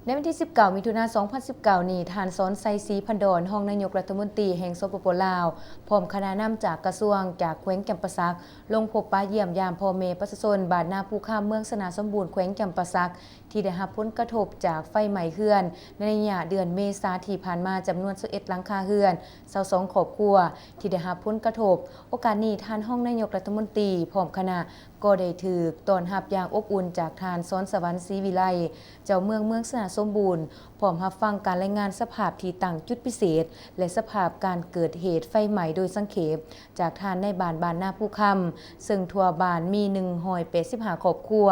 ໃນວັນທີສິບເກົ້າ ມິຖຸນາ ສອງພັນສິບເກົ້ານີ້, ທ່ານ ສອນໄຊ ສີພັນດອນ ຮອງນາຍົກລັດຖະມົນຕີແຫ່ງ ສປປ ລາວ ພ້ອມຄະນະນຳຈາກກະຊວງ, ຈາກແຂວງຈຳປາສັກ ລົງພົບປະຢ້ຽມຢາມພໍ່ແມ່ປະຊາຊົນບ້ານນາພູຄຳ ເມືອງຊະນະສົມບູນ ແຂວງຈຳປາສັກ ທີ່ໄດ້ຮັບຜົນກະທົບຈາກໄຟໄໝ້ເຮືອນ ໃນໄລຍະເດືອນເມສາທີ່ຜ່ານມາ ຈຳນວນຊາວເອັດຫຼັງຄາເຮືອນ, ຊາວສອງຄອບຄົວ ທີ່ໄດ້ຮັບຜົນກະທົບ. ໂອກາດນີ້, ທ່ານຮອງນາຍົກລັດຖະມົນຕີ ພ້ອມຄະນະ ກໍໄດ້ຖືກຕ້ອນຮັບຢ່າງອົບອຸ່ນຈາກທ່ານ ສອນສະຫວັນ ສີວິໄລ ເຈົ້າເມືອງເມືອງຊະນະສົມບູນ, ພ້ອມຮັບຟັງການລາຍງານສະພາບທີ່ຕັ້ງຈຸດພິເສດ ແລະ ສະພາບການເກີດເຫດໄຟໄໝ້ໂດຍສັງເຂບ ຈາກທ່ານນາຍບ້ານບ້ານນາພູຄຳ, ເຊິ່ງທົ່ວບ້ານມີໜຶ່ງຮ້ອຍແປດສິບຫ້າຄອບຄົວ,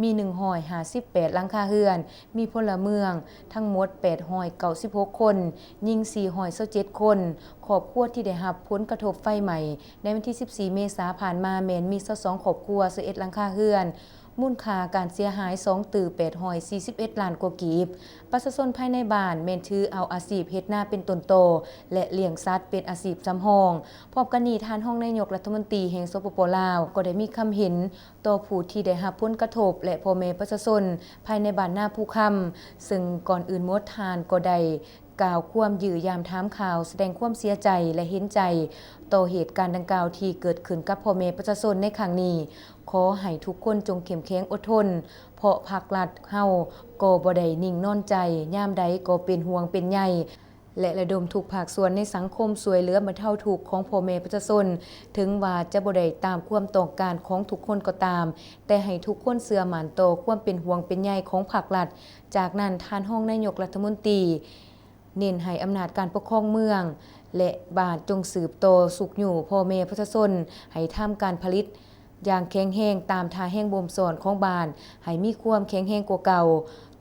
ມີໜຶ່ງຮ້ອຍຫ້າສິບແປດຫຼັງຄາເຮືອນ, ມີພົນລະເມືອງທັງໝົດແປດຮ້ອຍເກົ້າສິບຫົກຄົນ, ຍິງສີ່ຮ້ອຍຊາວເຈັດຄົນ. ຄອບຄົວທີ່ໄດ້ຮັບຜົນກະທົບໄຟໄໝ້ໃນວັນທີສິບສີ່ເມສາຜ່ານມາ ແມ່ນມີຊາວສອງຄອບຄົວ, ຊາວເອັດຫຼັງຄາເຮືອນ, ມູນຄ່າການເສຍຫາຍສອງຕື້ແປດຮ້ອຍສີ່ສິບເອັດລ້ານກວ່າກີບ. ປະຊາຊົນພາຍໃນບ້ານແມ່ນຖືເອົາອາຊີບເຮັດນາເປັນຕົ້ນຕໍ ແລະ ລ້ຽງສັດເປັນອາຊີບສຳຮອງ. ພ້ອມກັນນີ້, ທ່ານຮອງນາຍົກລັດຖະມົນຕີແຫ່ງ ສປປ ລາວ ກໍໄດ້ມີຄຳເຫັນຕໍ່ຜູ້ທີ່ໄດ້ຮັບຜົນກະທົບ ແລະ ພໍ່ແມ່ປະຊາຊົນພາຍໃນບ້ານນາພູຄຳ, ເຊິ່ງກ່ອນອື່ນໝົດ, ທ່ານກໍໄດ້ ກ່າວຄວາມຢ້ຽມຢາມຖາມຂ່າວ, ສະແດງຄວາມເສຍໃຈ ແລະ ເຫັນໃຈຕໍ່ເຫດການດັ່ງກ່າວທີ່ເກີດຂຶ້ນກັບພໍ່ແມ່ປະຊາຊົນໃນຄັ້ງນີ້. ຂໍໃຫ້ທຸກຄົນຈົ່ງເຂັ້ມແຂງອົດທົນ, ເພາະພັກລັດເຮົາກໍບໍ່ໄດ້ນິ່ງນອນໃຈ, ຍາມໃດກໍເປັນຫ່ວງເປັນໃຍ ແລະ ລະດົມທຸກພາກສ່ວນໃນສັງຄົມຊ່ວຍເຫຼືອບັນເທົາທຸກຂອງພໍ່ແມ່ປະຊາຊົນ, ເຖິງວ່າຈະບໍ່ໄດ້ຕາມຄວາມຕ້ອງການຂອງທຸກຄົນກໍຕາມ, ແຕ່ໃຫ້ທຸກຄົນເຊື່ອໝັ້ນຕໍ່ຄວາມເປັນຫ່ວງເປັນໃຍຂອງພັກລັດ. ຈາກນັ້ນ, ທ່ານຮອງນາຍົກລັດຖະມົນຕີ ເນັ້ນໃຫ້ອຳນາດການປົກຄອງເມືອງ ແລະ ບ້ານຈົ່ງສືບຕໍ່ຊຸກຍູ້ພໍ່ແມ່ປະຊາຊົນໃຫ້ທຳການຜະລິດຢ່າງແຂງແຮງຕາມທ່າແຮງບົ່ມຊ້ອນຂອງບ້ານໃຫ້ມີຄວາມແຂງແຮງກວ່າເກົ່າ,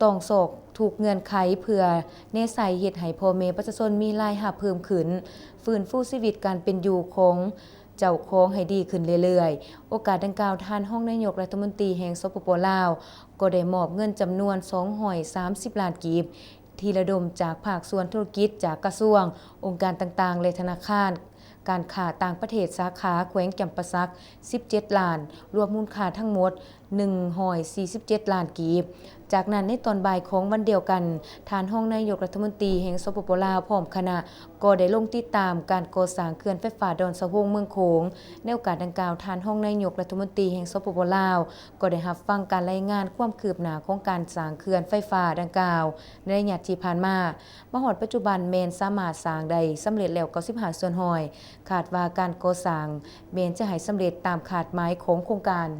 ຕ້ອງຊອກທຸກເງື່ອນໄຂເພື່ອແນໃສ່ເຮັດໃຫ້ພໍ່ແມ່ປະຊາຊົນມີລາຍຮັບເພີ່ມຂຶ້ນ, ຟື້ນຟູຊີວິດການເປັນຢູ່ຂອງເຈົ້າຂອງໃຫ້ດີຂຶ້ນເລື້ອຍໆ. ໂອກາດດັ່ງກ່າວ, ທ່ານຮອງນາຍົກລັດຖະມົນຕີແຫ່ງ ສປປ ລາວ ກໍໄດ້ມອບເງິນຈຳນວນສອງຮ້ອຍສາມສິບລ້ານກີບ ທີ່ລະດົມຈາກພາກສ່ວນທຸລະກິດ, ຈາກກະຊວງ, ອົງການຕ່າງໆ ແລະ ທະນາຄານການຄ້າຕ່າງປະເທດສາຂາແຂວງຈຳປາສັກ ສິບເຈັດລ້ານ, ລວມມູນຄ່າທັງໝົດໜຶ່ງຮ້ອຍສີ່ສິບເຈັດລ້ານກີບ. ຈາກນັ້ນ, ໃນຕອນບ່າຍຂອງວັນດຽວກັນ, ທ່ານຮອງນາຍົກລັດຖະມົນຕີແຫ່ງ ສປປ ລາວ ພ້ອມຄະນະ ກໍໄດ້ລົງຕິດຕາມການກໍ່ສ້າງເຂື່ອນໄຟຟ້າດອນສະໂຮງເມືອງໂຂງ. ໃນໂອກາດດັ່ງກ່າວ, ທ່ານຮອງນາຍົກລັດຖະມົນຕີແຫ່ງ ສປປ ລາວ ກໍໄດ້ຮັບຟັງການລາຍງານຄວາມຄືບໜ້າຂອງການສ້າງເຂື່ອນໄຟຟ້າດັ່ງກ່າວໃນໄລຍະທີ່ຜ່ານມາ. ມາຮອດປັດຈຸບັນແມ່ນສາມາດສ້າງໄດ້ສຳເລັດແລ້ວເກົ້າສິບຫ້າສ່ວນຮ້ອຍ. ຄາດວ່າການກໍ່ສ້າງແມ່ນຈະໃຫ້ສຳເລັດຕາມຄາດໝາຍຂອງໂຄງການ.